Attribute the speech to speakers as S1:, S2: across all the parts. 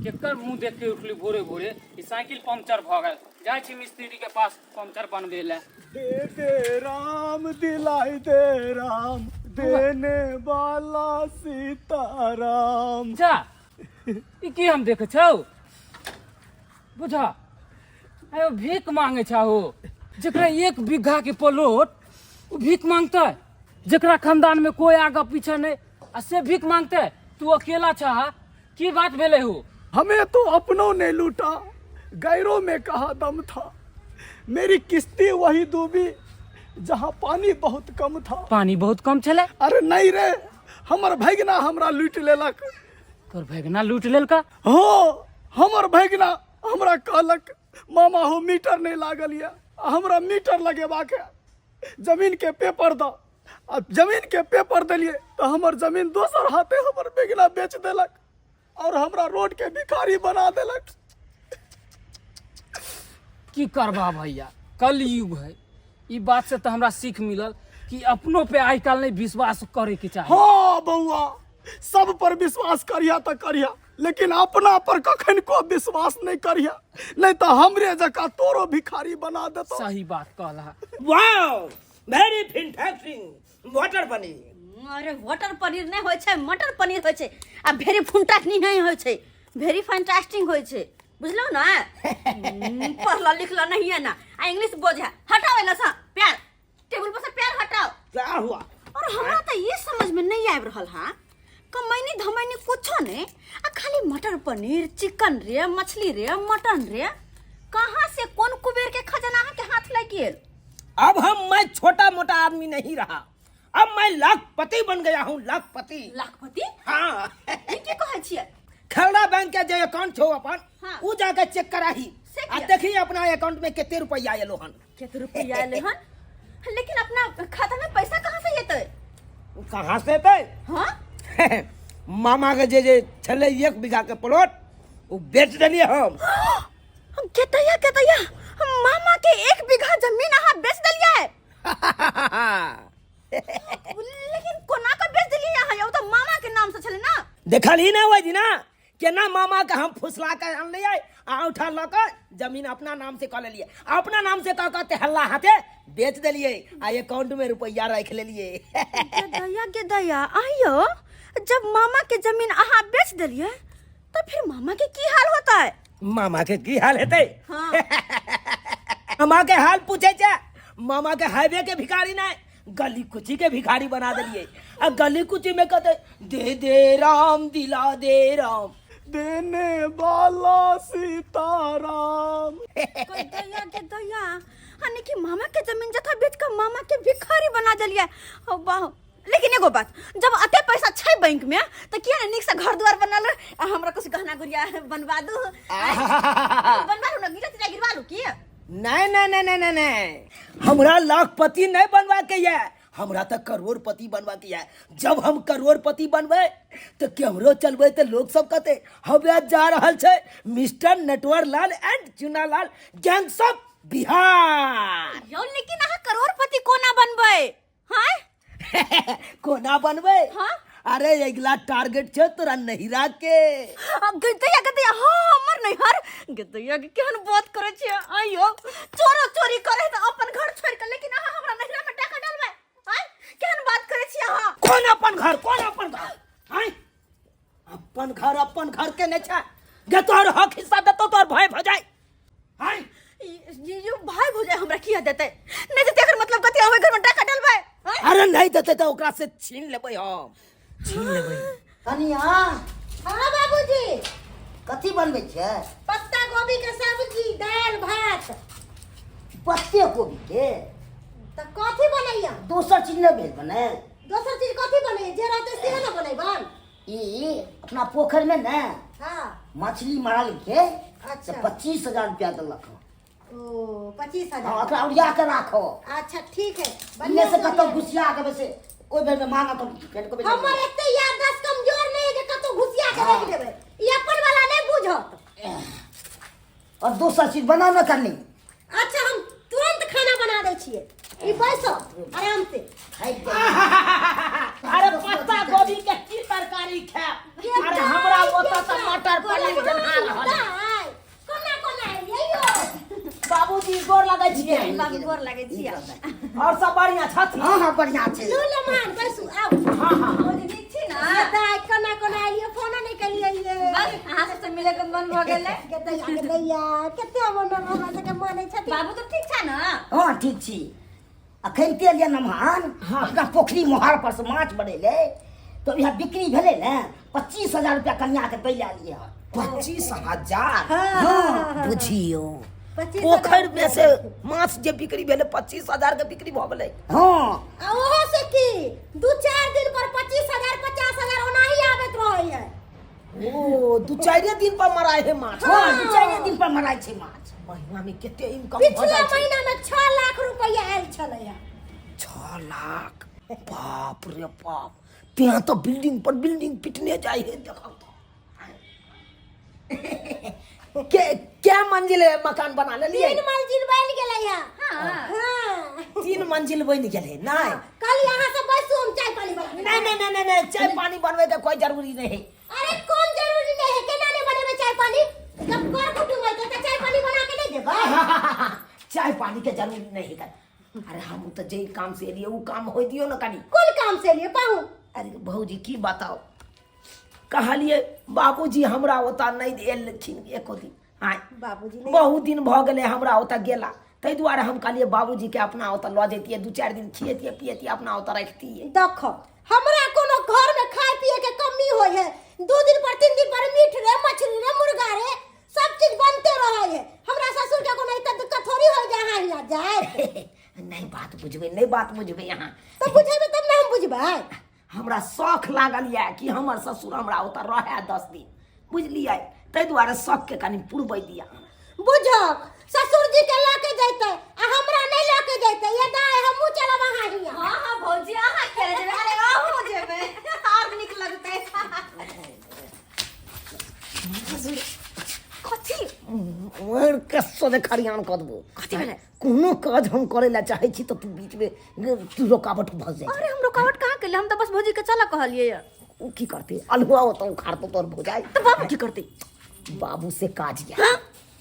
S1: केकर मुंह देख के उठली भोरे भोरे? ई साइकिल पंक्चर भऽ गेल, जाइ छी मिस्त्री के पास पंक्चर बनबे ले।
S2: दे दे राम दिलाई दे राम, देने वाला सीताराम।
S1: जा, ई की हम देखे छौ? बुझा आयो भीख मांगे छहो। जेकरा एक बीघा के प्लॉट, उ भीख मांगते? जेकरा खानदान में कोई आगा पीछा नहीं आ से भीख मांगते, तू अकेला छह, की बात भेले हो?
S2: हमें तो अपनों ने लूटा, गैरों में कहा दम था। मेरी किश्ती वही डूबी जहाँ पानी बहुत कम था।
S1: पानी बहुत कम छले?
S2: अरे नहीं रे, हमर भैगना हमरा लूट लेलक।
S1: तोर भैगना लूट लेलका?
S2: हो, हमर भैगना हमरा कहलक, मामा हो, मीटर नहीं लागल यऽ, आ हमरा मीटर लगेबाक है, जमीन के पेपर द। आ जमीन के पेपर देलिए तो हमर जमीन दोसर हाथे हमर भैगना बेच देलक और हमरा रोड के भिखारी बना देलक।
S1: की करबा भैया, कलयुग है। ई बात से तो हमरा सीख मिलल कि अपनों पे आइ काल्हि नहीं विश्वास करे के चाही।
S2: हाँ बउआ, सब पर विश्वास करिया तो करिया, लेकिन अपना पर कखन को विश्वास नहीं करिया, नहीं तो हमरे जका तोरो भिखारी बना देतो।
S1: सही बात कहला।
S3: वाओ, वेरी फैंटास्टिक मटर पनीर।
S4: अरे, मटर पनीर नहि होइ छै, मटर पनीर होइ छै। आ भेरी फुंटाकनी नहि होइ छै, भेरी फैंटास्टिक होइ छै, बुझलहुँ ने? पढ़ल लिखल नहीं है ना आ इंग्लिश बोझे। हटाओ एला से पैर, टेबुल पर से पैर हटाओ।
S3: क्या हुआ?
S4: और हमरा तो ये समझ में नहीं आबि रहल हा, कमैनी धमैनी कुछो नहीं आ खाली मटर पनीर, चिकन रे, मछली रे, मटन रे। कहाँ से कोन कुबेर के खजाना अहाँ के हाथ लागि गेल?
S3: अब हम मैं छोटा मोटा आदमी नहीं रहा, अब मैं लाखपति बन गया हूँ, लाखपति।
S4: लाखपति?
S3: हाँ।
S4: ई की कहै छियै?
S3: खलरा बैंक के जे अकाउंट छौ अपन, उ जाके चेक कराही
S4: से
S3: आ
S4: किया?
S3: देखी अपना अकाउंट में कितने रुपया एलो हन।
S4: कते रुपया एलै हन? लेकिन अपना खाता में पैसा कहाँ से एतै?
S3: कहाँ से एतै?
S4: हाँ।
S3: मामा के जे जे छलै एक बीघा के प्लॉट, उ बेच देलियै हम।
S4: केतैया केतैया, मामा के एक बीघा जमीन अहाँ बेच देलियै? लेकिन कोना के बेच देलियै अहाँ? ओ तऽ मामा के नाम से छलै ना।
S3: देखलही ना ओहि दिना केना मामा के हम फुसला के अनलियै आ औंठा लऽ के जमीन अपना नाम से कऽ लेलियै। अपना नाम से कऽ कऽ तेहल्ला हाथे बेच देलियै आ अकाउंट में रुपैया राखि लेलियै।
S4: गे दया, गे दया, आइयो जब मामा के जमीन अहाँ बेच देलियै तऽ फिर मामा के की हाल होतै?
S3: मामा के की हाल हेतै?
S4: हाँ।
S3: मामा के हाल पूछे छै? मामा के हाईवे के भिखारी नहीं, गली कुची के भिखारी बना देलियै। आ गली कुची में कहते, दे दे राम दिला दे राम,
S2: देने वाला सीताराम।
S4: के दया, के दया, यानी कि मामा के जमीन जथा बेच के मामा के भिखारी बना देलियै। ओ वाह, लेकिन एगो बात, जब अते पैसा छै बैंक में तऽ किया ने नीक से घर दुआर बनल आ हमरा कुछ गहना गुड़िया बनवा दू? बनवा लू ना, गिरा तिरा गिरवा लू की?
S3: नहीं नहीं नहीं नहीं नहीं नहीं, हमरा लाखपति नहीं बनवा के ये, हमरा तो करोड़पति बनवा के ये। जब हम करोड़पति बनबै तो केमरो चलबै तो लोग सब कहते, हवे जा रहल छै mister Natwar Lal and Chuna Lal, gang सब बिहार।
S4: यौ, लेकिन अहाँ करोड़पति कोना बनबै? हाँ।
S3: कोना बनबै?
S4: हाँ?
S3: अरे, अगिला टारगेट छै तोरा नहिरा के।
S4: आ, गदैया गदैया, हाँ, हमर नैहर। गदैया के केहन बात करै छियै? आइयो चोरो चोरी करे तऽ अपन घर छोड़ि कऽ, लेकिन अहाँ हमरा नैहरा में टाका डालबै? आँय, केहन बात करै छियै अहाँ?
S3: कोन अपन घर? कोन अपन घर? आँय, अपन घर अपन घर के नहि छै गे? तोहर हक हिस्सा देतौ तोहर भय भऽ जाय। आँय,
S4: ये भाई भौजाई हमरा किया देतै? नहि देतै, एकर मतलब कथी? हम घर में टाका डालबै? आँय?
S3: अरे, नहि देतै तऽ ओकरा से छीन लेबै, हम छीन लेबै।
S5: कनिया।
S6: हाँ बाबूजी।
S5: कथी बनबै छियै?
S6: पत्ता गोभी के सब्जी, दाल भात।
S5: पत्ते गोभी के?
S6: तऽ कथी बनैया?
S5: दोसर चीज नहि भेल बनल?
S6: दोसर चीज कथी बनैया? जे रहतै से ने बनैबन।
S5: ई अपना पोखरि में ने मछली मारल के तऽ 25,000 रुपया देलक हँ।
S6: ओ, 25,000?
S5: हाँ, ओकरा ओरिया के राखो।
S6: अच्छा, ठीक है।
S5: इन्ने से कतौ घुसिया के वैसे ओहि बेर में मांगा तो फेर को।
S6: हमर एते याददाश्त कमजोर नहीं है जे कतौ घुसिया के रख देबै। ई अपन वाला नहीं बुझत।
S5: और दोसर चीज बना न करनी।
S6: अच्छा, हम तुरंत खाना बना दै छियै, ई बैसो आराम से।
S5: खाइ के।
S3: अरे, पत्ता गोभी के की तरकारी खायब?
S6: के
S3: अरे हमरा ओतऽ तऽ मटर पनीर बना रहल है।
S6: दाइ, कोना कोना एलियै यौ?
S3: बाबूजी गोर लगै छियै।
S4: बाबू गोर लगै छियै।
S3: और सब बढ़िया छथिन?
S5: हँ हँ, बढ़िया छै।
S6: लू लमान बैसू, आउ।
S3: हँ हँ।
S4: भौजी नीक छी ने?
S6: ये दाइ, कोना कोना एलियै, फोनो नहि केलियै ये।
S4: बस अहाँ सबसँ मिले के मन भऽ गेलै।
S6: गे दैया, गे दैया, कते मन हमरा सबके मानै छथिन।
S4: बाबू तऽ ठीक छै ने?
S5: हँ, ठीक छी। अखन ते एलियै नमहान अपना पोखरी मोहार पर से माछ बनेले, तो इएह बिक्री भेलै ने, 25,000 रुपया कन्या के दै एलियै हन।
S3: 25,000?
S5: हँ।
S3: बुझियौ,
S6: 25,000।
S3: पोखरि में से माछ जे बिक्री भेलै, 25,000 के बिक्री भऽ गेलै।
S5: हँ।
S6: आ ओहो से की, 2-4 दिन पर 25,000 50,000 ओनाही आबैत रहैया।
S3: ओ 2-4 दिन पर मराय है माछ?
S5: हँ, 2-4 दिन पर मराइ छै माछ।
S3: महीना में कते इनकम भऽ
S6: पिछला
S3: जाइ छै?
S6: महीना में 6 लाख रुपया आयल छलैया।
S3: 6 लाख, बाप रे बाप! तें तो बिल्डिंग पर बिल्डिंग पिटने जाइ है। देखो तो, के क्या मंजिल है मकान बना लेलियै?
S6: 3 मंजिल बनि गेलै है।
S4: हाँ।
S6: हाँ।
S3: 3 मंजिल बनि गेलै नहि?
S6: कल यहाँ से बैसू, हम चाय पानी बना के।
S3: नहीं नहीं नहीं नहीं नहीं, चाय पानी बनबै के कोई जरूरी नहीं है।
S6: अरे कौन जरूरी नहीं है? केना नहीं बनेबै चाय पानी? जब कर कुटुंब होइते तऽ चाय पानी बना के नहीं देबै?
S3: चाय पानी के जरूरी नहीं है। अरे हम तो जे काम से एलियै, उ काम होय दियो न कनी।
S6: कोन काम से एलियै पाहु?
S3: अरे भौजी, की बताओ, कहलिए बाबूजी हमरा ओतऽ नहि एलखिन एको दिन आय।
S6: बाबूजी नहि?
S3: बहुत दिन भऽ गेलै हमरा ओतऽ गेला, ताहि दुआरे हम कहलियै बाबूजीके अपना ओतऽ लऽ जैतियै, 2-4 दिन खियैतियै पियैतियै, अपना ओतऽ रखतियै।
S6: देखो, हमरा कोनो घर में खाय पिए के कमी होय है? 2 दिन पर 3 दिन पर मीट रे, मछली रे, मुर्गा रे, सब चीज बनते रहे है। हमरा ससुर के कोनो इतना दिक्कत थोड़ी होय जे अहाँ हियाँ जाए।
S3: नहि बात बुझबै, नहि बात बुझबै अहाँ।
S6: तो बुझेबै तब ने हम बुझबै।
S3: हमरा शौख लागल यऽ कि हमर ससुर हमरा ओतऽ रहए 10 दिन, बुझलियै? ताहि दुआरे शौखके कनि पुरबै दिअ।
S6: बुझो, ससुर जी के लऽ के जैते आ हमरा नहीं लऽ के जैते। ये दाय, हमहूँ चलब अहाँ हियाँ।
S4: हाँ हाँ भौजी, अहाँ खेले जेबै? अरे अहूँ जेबै, और नीक लगतै। कथी?
S3: मारि के सोझे खरियान कऽ देबो।
S4: कथी भेलै?
S3: कोनो काज हम करै लए चाहै छी तऽ तू बीचमे तू रुकावट भऽ जाइ।
S4: अरे हम रुकावट कहाँ केलियै? हम तऽ बस भौजी के चलऽ कहलियै यऽ।
S3: ओ की करतै? अल्हुआ ओतऽ उखाड़तौ तोर भौजाइ।
S4: तऽ बाबू की करतै?
S3: बाबू से काज यऽ।
S4: हाँ?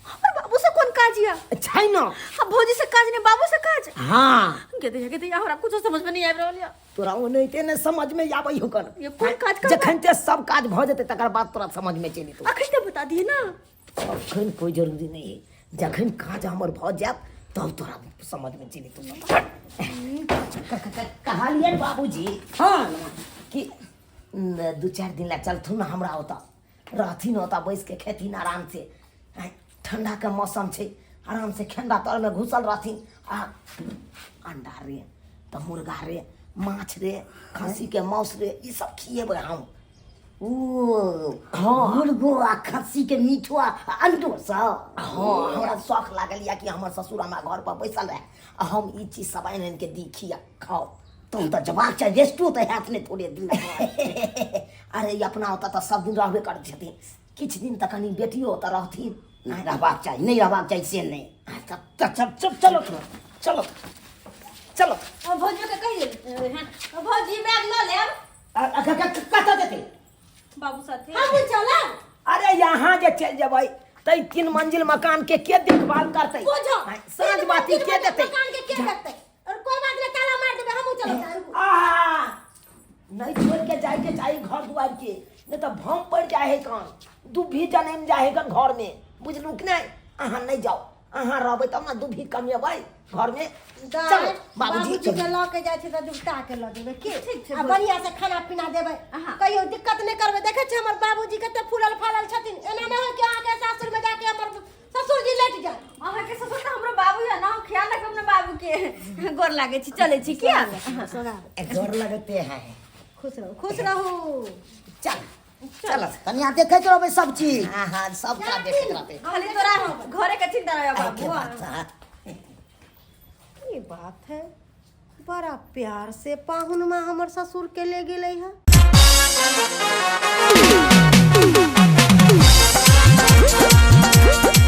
S4: हमर बाबू से कोन काज यऽ?
S3: छै ने।
S4: हाँ, भौजी से काज नहि, बाबू से काज?
S3: हाँ।
S4: गे दैया, गे दैया, हमरा कुछो समझ में नहीं आबि रहल यऽ।
S3: तोरा ओनाहिते ने समझ में आबै हो कन।
S4: ये कोन काज करबै?
S3: जखन ते सब काज भऽ जेतै तकर बाद तोरा समझ में चलि एतौ।
S4: अखन तऽ बता दिए ना।
S3: अखन कोई जरूरी नहीं है, जखन काज हमर भऽ जायत तब तोरा समझ में चलि एतौ। कहलियनि बाबूजी
S5: हँ।
S3: कि 2-4 दिन ला चलथुन हमरा ओतऽ, रहथिन ओतऽ, बैस के खेथिन आराम से। आँय, ठंडा के मौसम छै, आराम से खेंडा तर में घुसल रहथिन आ अंडा रे तऽ मुर्गा रे, माछ रे, खस्सी के मांस रे, ई सब खिएबै हम।
S5: ओ
S3: हँ।
S5: मुर्गो आ खस्सी के मीठो आ अंडो सब?
S3: हँ, हमरा शौख लागल यऽ कि हमर ससुर हमरा घर पर बैसल रहए आ हम ई चीज सब आनि आनि के दी, खिया खाओ।
S5: तहन तऽ जबाक चाही, रेस्टो तऽ हैत ने थोड़े दिन?
S3: अरे ई अपना ओतऽ तऽ सब दिन रहबे करै छथिन, किछु दिन तऽ कनि बेटियो ओतऽ रहथिन।
S5: नहि रहबाक चाही, नहि रहबाक चाही से नहि।
S3: चल चल चल, चलो चलो चलो।
S4: भौजी के कहि देल। हाँ भौजी, बैग लऽ लेब।
S3: कतऽ जेतै?
S4: बाबू साथे।
S6: हमहूँ चलब।
S3: अरे यहाँ जे चलि जेबै तै 3 मंजिल मकान के देखभाल करतै?
S6: बुझो।
S3: साँझ बाती के देतै?
S6: मकान के के देखतै? और कोई बात नहीं, ताला मार देबै, हमहूँ चलब, रुकू।
S3: आहा, नहीं छोड़ के जाए के चाही घर दुआर के, नहीं तो भम पड़ जाए है कान, दुभी जनम जाए है कन घर में, बुझलू कि नहीं? अहाँ नहीं जाओ, अहाँ रहबै तब ने दुभी कमेबै घर में। चलो बाबूजी।
S6: बाबूजी के लऽ के जाइ छै तऽ जुगता के लऽ जेबै की?
S4: ठीक छै,
S6: आ बढ़िया से खाना पीना देबै,
S4: हाँ।
S6: कहियो दिक्कत नहि करबै। देखै छियै हमर बाबूजी कते फूलल फालल छथिन। एना नहि होइ कि अहाँके सासुर में जाके हमर ससुर जी लेट जाए।
S4: अहाँके ससुर तऽ हमरो बाबू यऽ ने, हम ख्याल रखब ने बाबू के। गोर लागै छी, चलै छी किया?
S5: गोर लगते हैं।
S6: खुश रहू, खुश रहू।
S3: चल चल।
S5: कनिया, देखैत रहबै सब चीज।
S3: हाँ हाँ, सबटा देखैत रहतै।
S4: खाली तोरा घरे के चिंता रहे
S3: आइके
S4: बाबू।
S3: बात है।
S6: ये बात है, बड़ा प्यार से पाहुन माँ हमर ससुर के ले गेलै है।